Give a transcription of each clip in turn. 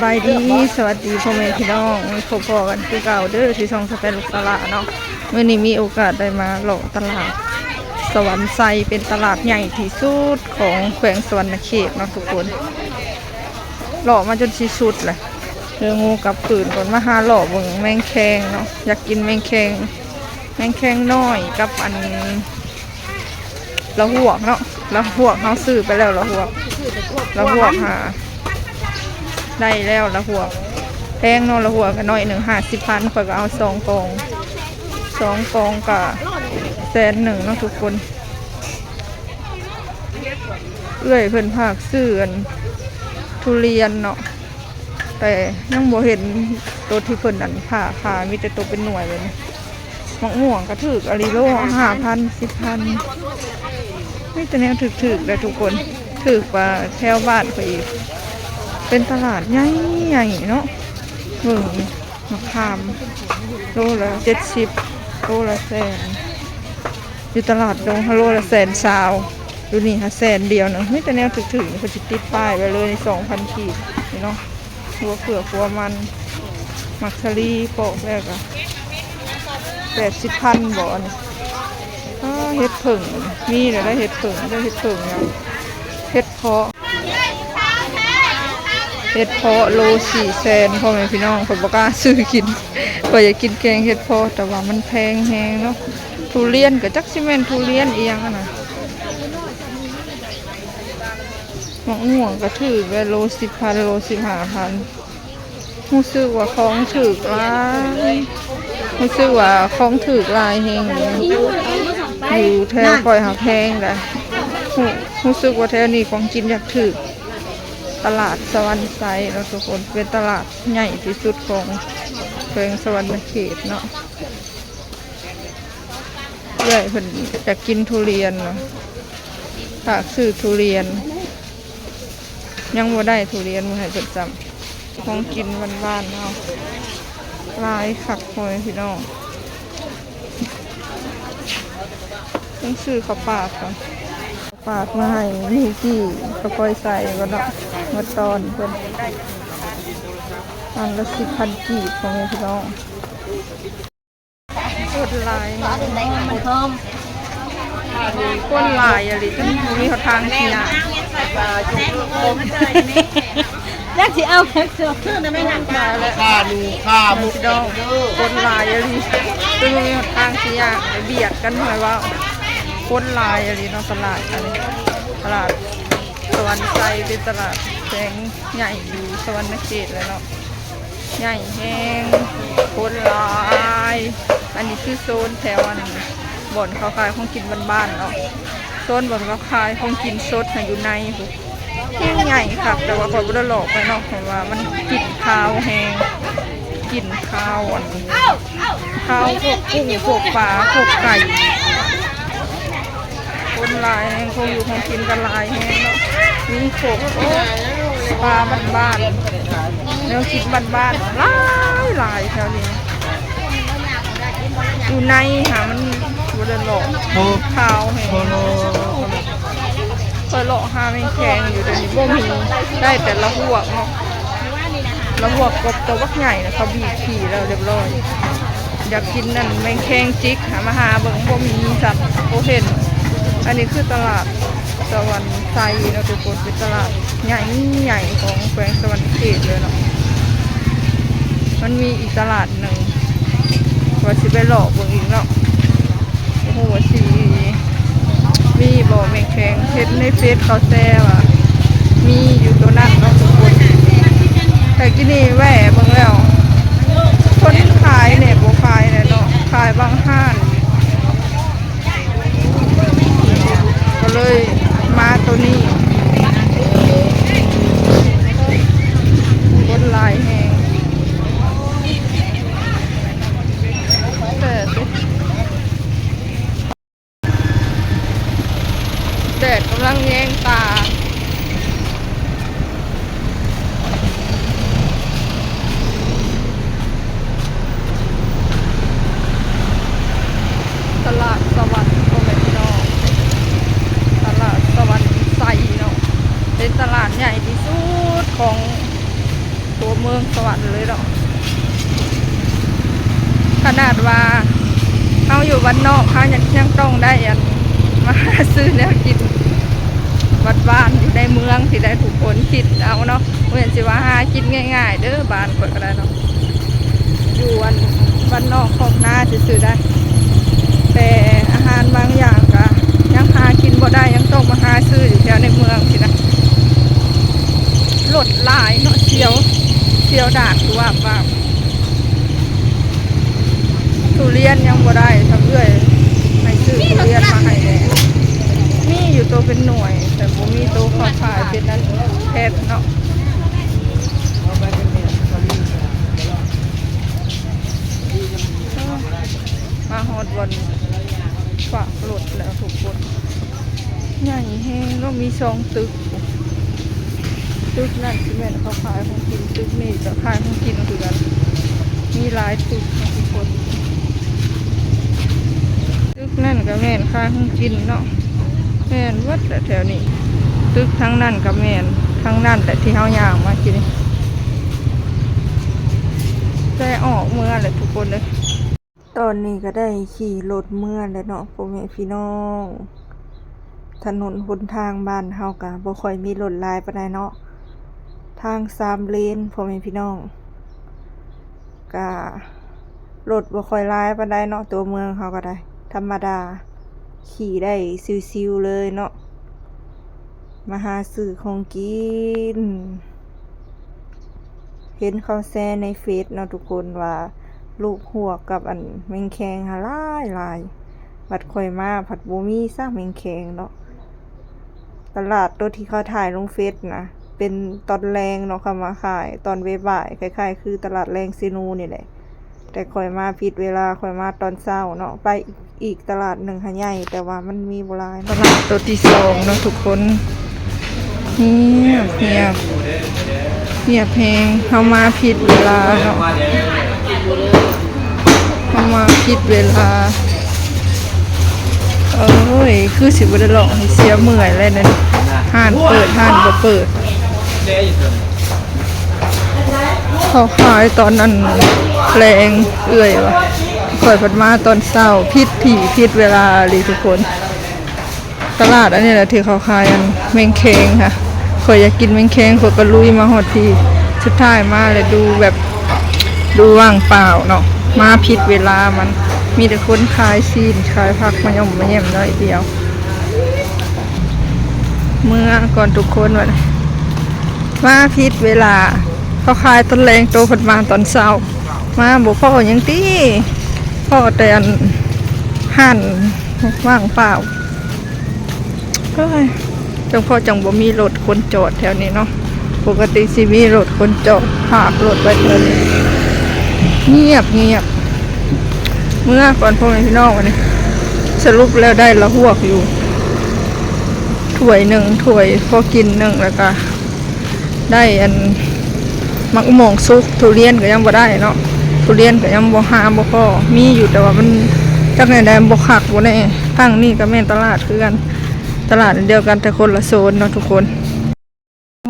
ສະບາຍດີ ສະຫວັດດີພໍ່ແມ່ພີ່ນ້ອງ ພົບພໍ້ກັນຄືເກົ່າເດີ ທີ່ຊ່ອງສະແຕນລູກສາລາເນາະ. ມື້ນີ້ມີໂອກາດໄດ້ມາເລາະຕະຫຼາດສະຫວັນໄຊ ເປັນຕະຫຼາດໃຫຍ່ທີ່ສຸດຂອງແຂວງສະຫວັນນະເຂດເນາະທຸກຄົນ. ເລາະມາຈົນຊິສຸດແຫຼະ ເດີ ງູກັບຄືນກ່ອນ ມາຫາເລາະເບິ່ງແມງແຄງເນາະ. ຢາກກິນແມງແຄງ ແມງແຄງນ້ອຍກັບອັນ ລະຫວກເນາະ ລະຫວກເຮົາຊື້ໄປແລ້ວ ລະຫວກ ລະຫວກຫາໄດ້ແລ້ວ ລະຫວກແພງເນາະ ລະຫວກກໍໜ້ອຍໜຶ່ງ ຫ້າສິບພັນ ຂ້ອຍກໍເອົາສອງກອງ ສອງກອງກໍແສນໜຶ່ງເນາະທຸກຄົນ. ເອື້ອຍເພິ່ນຝາກຊື້ອັນທຸລຽນເນາະ ແຕ່ຍັງບໍ່ເຫັນໂຕທີ່ເພິ່ນອັນຜ່າຂາຍ ມີແຕ່ໂຕເປັນໜ່ວຍແບບນີ້. ໝາກມ່ວງກໍຖືກອີ່ຫຼີ ໂລຫ້າພັນ ສິບພັນ ມີແຕ່ແນວຖືກໆ ແຫຼະທຸກຄົນ ຖືກກວ່າແຖວບ້ານຂ້ອຍອີກ. ເປັນຕະຫຼາດໃຫຍ່ໆ ເນາະ. ເບິ່ງໝາກຂາມ ໂລລະເຈັດສິບ ໂລລະແສນ ຢູ່ຕະຫຼາດດົງຫັ້ນໂລລະແສນຊາວ ຢູ່ນີ້ຫາແສນດຽວໜຶ່ງ. ມີແຕ່ແນວຖືກໆ ເພິ່ນຊິຕິດປ້າຍໄວ້ເລີຍ ສອງພັນກີບ ນີ້ເນາະ. ຫົວເຜືອກ ຫົວມັນ ໝາກສາລີ ປອກແລ້ວກໍແປດສິບພັນບໍອັນນີ້. ອ້າ ເຫັດເຜິ້ງ ມີແລ້ວໄດ໋ ເຫັດເຜິ້ງ ໄດ້ເຫັດເຜິ້ງຫຍັງ ເຫັດເຜາະ ເຫັດເຜາະໂລສີ່ແສນ ພໍ່ແມ່ພີ່ນ້ອງ. ຂ້ອຍບໍ່ກ້າຊື້ກິນ ຂ້ອຍຢາກກິນແກງເຫັດເຜາະ ແຕ່ວ່າມັນແພງແຮງເນາະ. ທຸລຽນກໍຈັກຊິແມ່ນທຸລຽນອີ່ຫຍັງຫັ້ນນະ. ໝາກມ່ວງກໍຖືກແລ້ວ ໂລສິບພັນ ໂລສິບຫ້າພັນ. ຮູ້ສຶກວ່າຂອງຖືກຫຼາຍ ຮູ້ສຶກວ່າຂອງຖືກຫຼາຍແຮງ ຢູ່ແຖວຂ້ອຍຫາກແພງໄດ໋. ຮູ້ ຮູ້ສຶກວ່າແຖວນີ້ຂອງກິນຢາກຖືກ. ຕະຫຼາດສະຫວັນໄຊເນາະທຸກຄົນ ເປັນຕະຫຼາດໃຫຍ່ທີ່ສຸດຂອງແຂວງສະຫວັນນະເຂດເນາະ. ເອື້ອຍເພິ່ນຢາກກິນທຸລຽນເນາະ ຝາກຊື້ທຸລຽນ ຍັງບໍ່ໄດ້ທຸລຽນມາໃຫ້ເພິ່ນຊ້ຳ. ຂອງກິນບ້ານໆ ເຮົາຫຼາຍຄັກ ພໍ່ແມ່ພີ່ນ້ອງ. ຕ້ອງຊື້ເຂົ້າປາກກ່ອນ ເຂົ້າປາກມາໃຫ້ມີກີ່ ເຂົ້າກ້ອຍໃສ່ກ່ອນເນາະ ມາຕ້ອນເພິ່ນ. ອັນລະສິບພັນກີບ ພໍ່ແມ່ພີ່ນ້ອງ. ຄົນຫຼາຍ ຄົນຫຼາຍອີ່ຫຼີ ຈົນບໍ່ມີຫົນທາງຊິຍ່າງ. ຈັກຊິເອົາຈັກໂຕ ຂ້າໜູຂ້າໝູ ພີ່ນ້ອງ ຄົນຫຼາຍອີ່ຫຼີ ຈົນບໍ່ມີຫົນທາງຊິຍ່າງ ໄປບຽດກັນ ຂ້ອຍເວົ້າ. ຄົນຫຼາຍອີ່ຫຼີເນາະ ຕະຫຼາດອັນນີ້ ຕະຫຼາດສະຫວັນໄຊ ເປັນຕະຫຼາດແຂວງໃຫຍ່ຢູ່ສະຫວັນນະເຂດແຫຼະເນາະ. ໃຫຍ່ແຮງ ຄົນຫຼາຍ. ອັນນີ້ຄືໂຊນແຖວອັນບ່ອນເຂົາຂາຍຂອງກິນບ້ານໆ ເນາະ ໂຊນບ່ອນເຂົາຂາຍຂອງກິນສົດນະ ຢູ່ໃນພຸ້ນ ແຮງໃຫຍ່ຄັກ. ແຕ່ວ່າຂ້ອຍບໍ່ໄດ້ເລາະໄປເນາະ ເພາະວ່າມັນກິ່ນຄາວແຮງ ກິ່ນຄາວອັນ ຄາວພວກກຸ້ງ ພວກປາ ພວກໄກ່. ຄົນຫຼາຍແຮງ ຂອງຢູ່ຂອງກິນກໍຫຼາຍແຮງເນາະ ມີຄົບ ໂອ້ ປາບ້ານໆ ແນວກິນບ້ານໆ ຫຼາຍໆ ແຖວນີ້. ຢູ່ໃນຫາມັນບໍ່ໄດ້ເລາະ ບໍ່ ຄາວແຮງ ບໍ່ເລາະ ຂ້ອຍເລາະຫາແມງແຄງຢູ່ ດຽວນີ້ບໍ່ມີ ໄດ້ແຕ່ລະຫວກເນາະ. ລະຫວກກົບໂຕບັກໃຫຍ່ນະ ເຂົາບີບຂີ້ແລ້ວຮຽບຮ້ອຍ. ຢາກກິນນັ້ນແມງແຄງຈິກ ຫາມາຫາເບິ່ງບໍ່ມີຊ້ຳ ບໍ່ເຫັນ. ອັນນີ້ຄືຕະຫຼາດສະຫວັນໄຊເນາະທຸກຄົນ ເປັນຕະຫຼາດໃຫຍ່ໆ ຂອງແຂວງສະຫວັນນະເຂດເລີຍເນາະ. ມັນມີອີກຕະຫຼາດໜຶ່ງ ວ່າຊິໄປເລາະເບິ່ງອີກເນາະ. ບໍ່ຮູ້ວ່າຊິມີບໍ່ແມງແຄງ ເຫັນໃນເຟສເຂົາແຊວ່າມີຢູ່ໂຕນັ້ນເນາະທຸກຄົນ. ແຕ່ກີ້ນີ້ແວ່ເບິ່ງແລ້ວ ຄົນຂາຍແດ່ບໍ່ຂາຍແດ່ເນາະ ຂາຍບາງຮ້ານ ກໍເລີຍມາໂຕນີ້ ຄົນຫຼາຍແຮງ. ແດດກຳລັງແຍງຕາ. ສະຫວັນເລີຍເນາະ. ຂະໜາດວ່າເຮົາຢູ່ບ້ານນອກ ເຮົາຍັງ ຍັງຕ້ອງໄດ້ອັນ ມາຫາຊື້ແນວກິນບ້ານໆ ຢູ່ໃນເມືອງ ທີ່ໄດ້ທຸກຄົນຄິດເອົາເນາະ. ບໍ່ແມ່ນຊິວ່າຫາກິນງ່າຍໆເດີ ບ້ານຂ້ອຍກໍໄດ້ເນາະ ຢູ່ອັນບ້ານນອກຄອກນາຊື່ໆໄດ໋ ແຕ່ອາຫານບາງຢ່າງກໍຍັງຫາກິນບໍ່ໄດ້ ຍັງຕ້ອງມາຫາຊື້ຢູ່ແຖວໃນເມືອງຊີ້ນະ. ລົດຫຼາຍເນາະ ສຽວ ສຽວດາກວາບໆ. ທຸລຽນຍັງບໍ່ໄດ້ ທາງເອື້ອຍໃຫ້ຊື້ທຸລຽນມາໃຫ້ແດ່ ມີຢູ່ໂຕເປັນໜ່ວຍ ແຕ່ບໍ່ມີໂຕເຂົາຂາຍເປັນອັນແພັກເນາະ. ມາຮອດບ່ອນຝາກລົດແລ້ວທຸກຄົນ ໃຫຍ່ແຮງເນາະ ມີສອງຕຶກ. ຕຶກນັ້ນຊິແມ່ນເຂົາຂາຍຂອງກິນ ຕຶກນີ້ກໍຂາຍຂອງກິນຄືກັນ ມີຫຼາຍຕຶກເນາະທຸກຄົນ. ຕຶກນັ້ນກໍແມ່ນຂາຍຂອງກິນເນາະ ແມ່ນເບິດແຫຼະແຖວນີ້. ຕຶກທາງນັ້ນກໍແມ່ນ ທາງນັ້ນແຫຼະທີ່ເຮົາຍ່າງມາກີ້ນີ້ ໄດ້ອອກເມືອແຫຼະທຸກຄົນເອີຍ. ຕອນນີ້ກໍໄດ້ຂີ່ລົດເມືອແລ້ວເນາະ ພໍ່ແມ່ພີ່ນ້ອງ. ຖະໜົນຫົນທາງບ້ານເຮົາກໍບໍ່ຄ່ອຍມີລົດຫຼາຍປານໃດເນາະ ທາງສາມເລນ ພໍ່ແມ່ພີ່ນ້ອງ. ກະລົດບໍ່ຄ່ອຍຫຼາຍປານໃດເນາະ ຕົວເມືອງເຮົາກໍໄດ້ທຳມະດາ ຂີ່ໄດ້ຊິວໆເລີຍເນາະ ມາຫາຊື້ຂອງກິນ. ເຫັນເຂົາແຊໃນເຟສເນາະທຸກຄົນ ວ່າລູກຮວກກັບອັນແມງແຄງຫັ້ນຫຼາຍໆ ບັດຂ້ອຍມາພັດບໍ່ມີຊະແມງແຄງເນາະ. ຕະຫຼາດໂຕທີ່ເຂົາຖ່າຍລົງເຟສນະ ເປັນຕອນແລງເນາະ ເຂົາມາຂາຍຕອນບ່າຍໆ ຄ້າຍໆຄືຕະຫຼາດແລງເຊໂນນີ້ແຫຼະ. ແຕ່ຂ້ອຍມາຜິດເວລາ ຂ້ອຍມາຕອນເຊົ້າເນາະ ໄປອີກຕະຫຼາດໜຶ່ງຫາໃຫຍ່ ແຕ່ວ່າມັນມີບໍ່ຫຼາຍ. ຕະຫຼາດໂຕທີສອງເນາະທຸກຄົນ ງຽບ ງຽບ ງຽບແຮງ. ເຮົາມາຜິດເວລາເນາະ ເຮົາມາຜິດເວລາ. ໂອ້ຍ ຄືຊິບໍ່ໄດ້ເລາະໃຫ້ເສຍເມື່ອຍແລ້ວນັ້ນ ຮ້ານເປີດ ຮ້ານບໍ່ເປີດ. ເຂົາຂາຍຕອນນັ້ນແລງ ເອື້ອຍວ່າ ຂ້ອຍພັດມາຕອນເຊົ້າ ຜິດທີ່ຜິດເວລາອີ່ຫຼີທຸກຄົນ. ຕະຫຼາດອັນນີ້ແຫຼະທີ່ເຂົາຂາຍອັນແມງແຄງຫະ ຂ້ອຍຢາກກິນແມງແຄງ ຂ້ອຍກໍລຸຍມາຮອດພີ້. ສຸດທ້າຍມາແລ້ວດູແບບ ດູວ່າງເປົ່າເນາະ ມາຜິດເວລາ. ມັນມີແຕ່ຄົນຂາຍຊີ້ນ ຂາຍຜັກ ມາຫຍ້ອມມາແຍ້ມໜ້ອຍດຽວ. ເມືອກ່ອນທຸກຄົນ ບັດນີ້ມາຜິດເວລາ ເຂົາຂາຍຕອນແລງ ໂຕເພິ່ນມາຕອນເຊົ້າ ມາບໍ່ພໍຫຍັງຕິ ພໍແຕ່ອັນຮ້ານວ່າງເປົ່າ. ໂອ້ຍ ຈັ່ງພໍຈັ່ງບໍ່ມີລົດຄົນຈອດແຖວນີ້ເນາະ ປົກກະຕິຊິມີລົດຄົນຈອດ ພາກລົດໄວ້ແຖວນີ້. ງຽບ ງຽບ ເມືອກ່ອນ ພໍ່ແມ່ພີ່ນ້ອງ. ອັນນີ້ສະຫຼຸບແລ້ວໄດ້ລະຫວກຢູ່ຖ້ວຍໜຶ່ງ ຖ້ວຍພໍກິນໜຶ່ງ ແລ້ວກະໄດ້ອັນໝາກມ່ວງສຸກ. ທຸລຽນກໍຍັງບໍ່ໄດ້ເນາະ ທຸລຽນກໍຍັງບໍ່ ຫາບໍ່ພໍ ມີຢູ່ ແຕ່ວ່າມັນຈັກແນວໃດ ມັນບໍ່ຄັກບໍ່ແນ່. ທາງນີ້ກໍແມ່ນຕະຫຼາດຄືກັນ ຕະຫຼາດອັນດຽວກັນ ແຕ່ຄົນລະໂຊນເນາະທຸກຄົນ.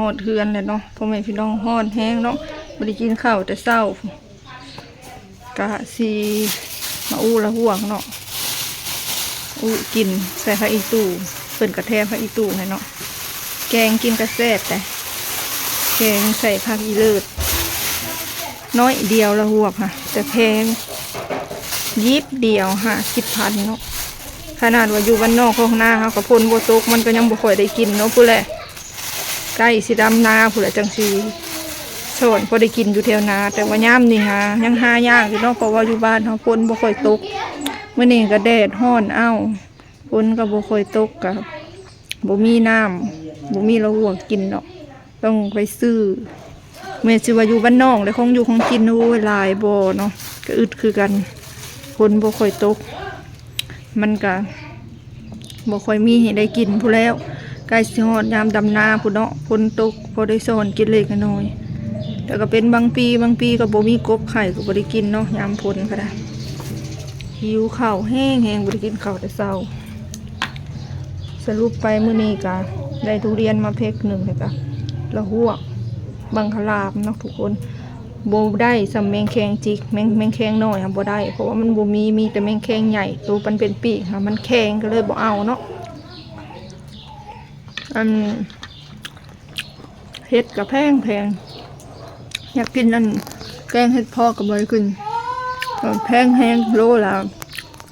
ຮອດເຮືອນແລ້ວເນາະ ພໍ່ແມ່ພີ່ນ້ອງ ຮ້ອນແຮງເນາະ ບໍ່ໄດ້ກິນເຂົ້າແຕ່ເຊົ້າ. ກະຊິມາອູ້ລະຫວກເນາະ ອູ້ກິນໃສ່ຜັກອີ່ຕູ່ ເພິ່ນກະແຖມຜັກອີ່ຕູ່ໃຫ້ເນາະ. ແກງກິນກະແຊບແດ່ ແກງໃສ່ຜັກອີ່ເລີດ ໜ້ອຍດຽວລະຫວກຫະ ແຕ່ແພງ ຢິບດຽວຫ້າສິບພັນເນາະ. ຂະໜາດວ່າຢູ່ບ້ານນອກຄອກນາເຮົາກໍຝົນບໍ່ຕົກ ມັນກໍຍັງບໍ່ຄ່ອຍໄດ້ກິນເນາະ. ພຸ້ນແຫຼະ ໃກ້ຊິດຳນາພຸ້ນແຫຼະ ຈັ່ງຊິຊ້ອນພໍໄດ້ກິນຢູ່ແຖວນາ. ແຕ່ວ່າຍາມນີ້ຫາ ຍັງຫາຍາກຢູ່ເນາະ ເພາະວ່າຢູ່ບ້ານເຮົາຝົນບໍ່ຄ່ອຍຕົກ. ມື້ນີ້ກໍແດດຮ້ອນເອົ້າ ຝົນກໍບໍ່ຄ່ອຍຕົກ ກໍບໍ່ມີນ້ຳ ບໍ່ມີລະຫວກກິນເນາະ ຕ້ອງໄປຊື້. ແມ່ນຊິວ່າຢູ່ບ້ານນອກແລ້ວ ຂອງຢູ່ຂອງກິນ ໂອ້ຍ ຫຼາຍບໍ່ເນາະ ກະອຶດຄືກັນ. ຝົນບໍ່ຄ່ອຍຕົກ ມັນກະບໍ່ຄ່ອຍມີໃຫ້ໄດ້ກິນພຸ້ນແລ້ວ. ໃກ້ຊິຮອດຍາມດຳນາພຸ້ນເນາະ ຝົນຕົກ ພໍໄດ້ຊ້ອນກິນເລັກນ້ອຍ. ແຕ່ກໍເປັນບາງປີ ບາງປີກໍບໍ່ມີກົບໄຂ່ ກໍບໍ່ໄດ້ກິນເນາະ ຍາມຝົນກໍໄດ້. ຫິວເຂົ້າແຮງໆ ບໍ່ໄດ້ກິນເຂົ້າແຕ່ເຊົ້າ. ສະຫຼຸບໄປມື້ນີ້ກະໄດ້ທຸລຽນມາແພັກໜຶ່ງ ແລ້ວກະລະຫວກບັງຄະລາມເນາະທຸກຄົນ. ບໍ່ໄດ້ສ່ຳແມງແຄງຈິກ ແມງ ແມງແຄງນ້ອຍຫັ້ນບໍ່ໄດ້ ເພາະວ່າມັນບໍ່ມີ ມີແຕ່ແມງແຄງໃຫຍ່ ໂຕມັນເປັນປີກຫັ້ນມັນແຂງ ກໍເລີຍບໍ່ເອົາເນາະ. ອັນ ເຫັດກໍແພງໆ ຢາກກິນອັນແກງເຫັດເຜາະກໍບໍ່ໄດ້ກິນ ແພງແຮງ ໂລລະ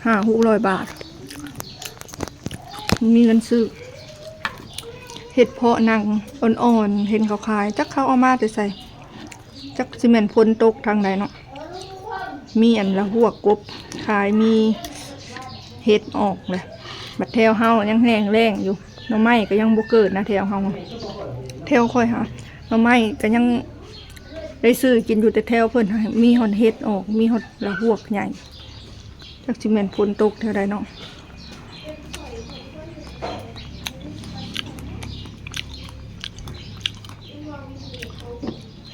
ຫ້າຫົກຮ້ອຍບາດ ບໍ່ມີເງິນຊື້. ເຫັດເຜາະໜັງອ່ອນໆ ເຫັນເຂົາຂາຍ ຈັກເຂົາເອົາມາແຕ່ໃສ ຈັກຊິແມ່ນຝົນຕົກທາງໃດເນາະ. ມີອັນລະຫວກກົບຂາຍ ມີເຫັດອອກແຫຼະ. ບັດແຖວເຮົາຍັງແຫ້ງແລ້ງຢູ່ ໜໍ່ໄມ້ກໍຍັງບໍ່ເກີດນະແຖວເຮົາ. ແຖວຂ້ອຍຫາ ໜໍ່ໄມ້ກໍຍັງໄດ້ຊື້ກິນຢູ່ ແຕ່ແຖວເພິ່ນຫາມີຮອດເຫັດອອກ ມີຮອດລະຫວກໃຫຍ່. ຈັກຊິແມ່ນຝົນຕົກແຖວໃດເນາະ.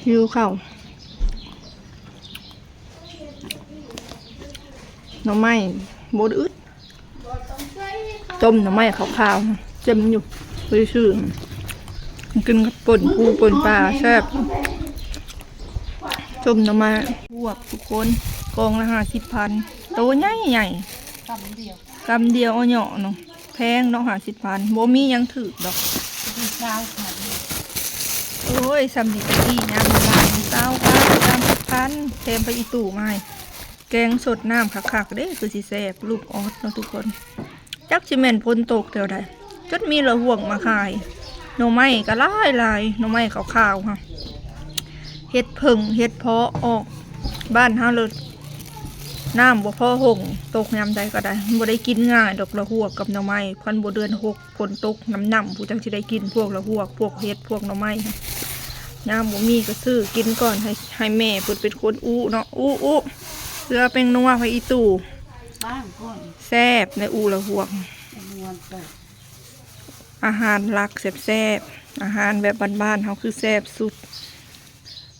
ຫິວເຂົ້າ ໜໍ່ໄມ້ບໍ່ອຶດ ຕົ້ມໜໍ່ໄມ້ຂາວໆ ເຈັມຢູ່ ໄປຊື້ກິນກັບປົ່ນປູ່ປົ່ນປາແຊບ. ຕົ້ມໜໍ່ໄມ້ ພວກທຸກຄົນ ກອງລະຫ້າສິບພັນ ໂຕໃຫຍ່ໆ ກຳດຽວ ກຳດຽວ ເອົາເຍາະເນາະ. ແພງເນາະ ຫ້າສິບພັນ ບໍ່ມີຫຍັງຖືກດອກ. ໂອ້ຍ ສ່ຳນີ້ກະຊິຍາມຫຼາຍ ຊາວພັນ ສາມສິບພັນ ແຖມຜັກອີ່ຕູ່ມາໃຫ້ ແກງສົດນ້ຳຄັກໆເດ້ ຄືຊິແຊບ ລູກອອດເນາະທຸກຄົນ. ຈັກຊິແມ່ນຝົນຕົກແຖວໃດ ຈົນມີລະຫວກມາຂາຍ. ໜໍ່ໄມ້ກໍຫຼາຍໆ ໜໍ່ໄມ້ຂາວໆ ຫະ ເຫັດເຜິ້ງ ເຫັດເຜາະອອກ. ບ້ານເຮົາເລີດ ນ້ຳບໍ່ພໍຫົງ ຕົກຍາມໃດກໍໄດ້ ມັນບໍ່ໄດ້ກິນງ່າຍດອກ ລະຫວກກັບໜໍ່ໄມ້. ຄັນບໍ່ເດືອນຫົກຝົນຕົກນ້ຳໆ ຜູ້ຈັ່ງຊິໄດ້ກິນ ພວກລະຫວກ ພວກເຫັດ ພວກໜໍ່ໄມ້. ຍາມບໍ່ມີກໍຊື້ກິນກ່ອນ ໃຫ້ ໃຫ້ແມ່ເພິ່ນເປັນຄົນອຸເນາະ. ອຸ ອຸ ເກືອແປ້ງນົວ ຜັກອີ່ຕູ່ ແຊບໃນອຸລະຫວກ. ອາຫານຫຼັກແຊບໆ ອາຫານແບບບ້ານໆເຮົາຄືແຊບສຸດ.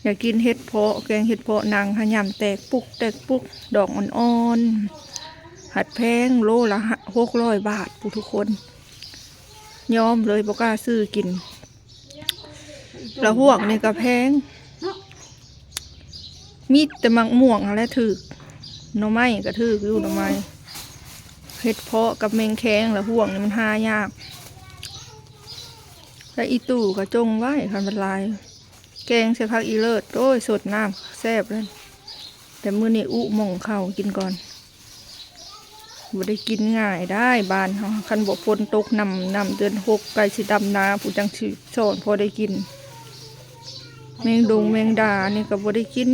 ຢາກກິນເຫັດເຜາະ ແກງເຫັດເຜາະໜັງ ຫາຫຍ້ຳແຕກປຸກແຕກປຸກ ດອກອ່ອນໆ ຫັດແພງ ໂລລະຫົກຮ້ອຍບາດພຸ້ນທຸກຄົນ. ຍອມເລີຍ ບໍ່ກ້າຊື້ກິນ. ລະຫວກນີ້ກໍແພງ ມີແຕ່ໝາກມ່ວງຫັ້ນແຫຼະຖືກ ໜໍ່ໄມ້ກໍຖືກຢູ່ ໜໍ່ໄມ້. ເຫັດເຜາະກັບແມງແຄງ ລະຫວກນີ້ມັນຫາຍາກ. ແລະ ອີ່ຕູ່ກໍຈົ່ງໄວ້ ຄັນມັນຫຼາຍ ແກງໃສ່ຜັກອີເລີດ ໂອ້ຍ ສົດນ້ຳແຊບເລີຍ. ແຕ່ມື້ນີ້ອຸໝ່ອງເຂົ້າກິນກ່ອນ. ບໍ່ໄດ້ກິນງ່າຍດາຍບ້ານເຮົາ ຄັນບໍ່ຝົນຕົກນຳ ນຳເດືອນຫົກໃກ້ຊິດຳນາ ຜູ້ຈັ່ງຊິຊ້ອນພໍໄດ້ກິນ. ແມງດົງແມງດານີ້ກໍບໍ່ໄດ້ກິນ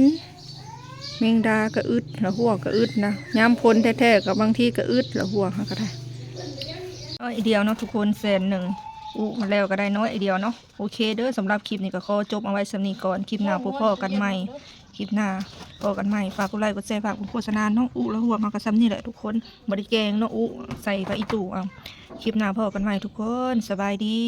ແມງດາກໍອຶດ ລະຫວກກໍອຶດນະ. ຍາມຝົນແທ້ໆກໍບາງທີກໍອຶດ ລະຫວກເຮົາກໍໄດ້. ນ້ອຍດຽວເນາະທຸກຄົນ ແສນໜຶ່ງ ອຸແລ້ວກໍໄດ້ນ້ອຍດຽວເນາະ. ໂອເຄເດີ ສຳລັບຄລິບນີ້ກໍຂໍຈົບເອົາໄວ້ສ່ຳນີ້ກ່ອນ. ຄລິບໜ້າພົບພໍ້ກັນໃໝ່ ຄລິບໜ້າພໍ້ກັນໃໝ່. ຝາກກົດໄລກົດແຊ ຝາກໂຄສະນາເນາະ. ອຸລະຫວກເຮົາກໍສ່ຳນີ້ແຫຼະທຸກຄົນ ບໍ່ໄດ້ແກງເນາະ ອຸໃສ່ຜັກອີ່ຕູ່ເອົາ. ຄລິບໜ້າພໍ້ກັນໃໝ່ທຸກຄົນ ສະບາຍດີ.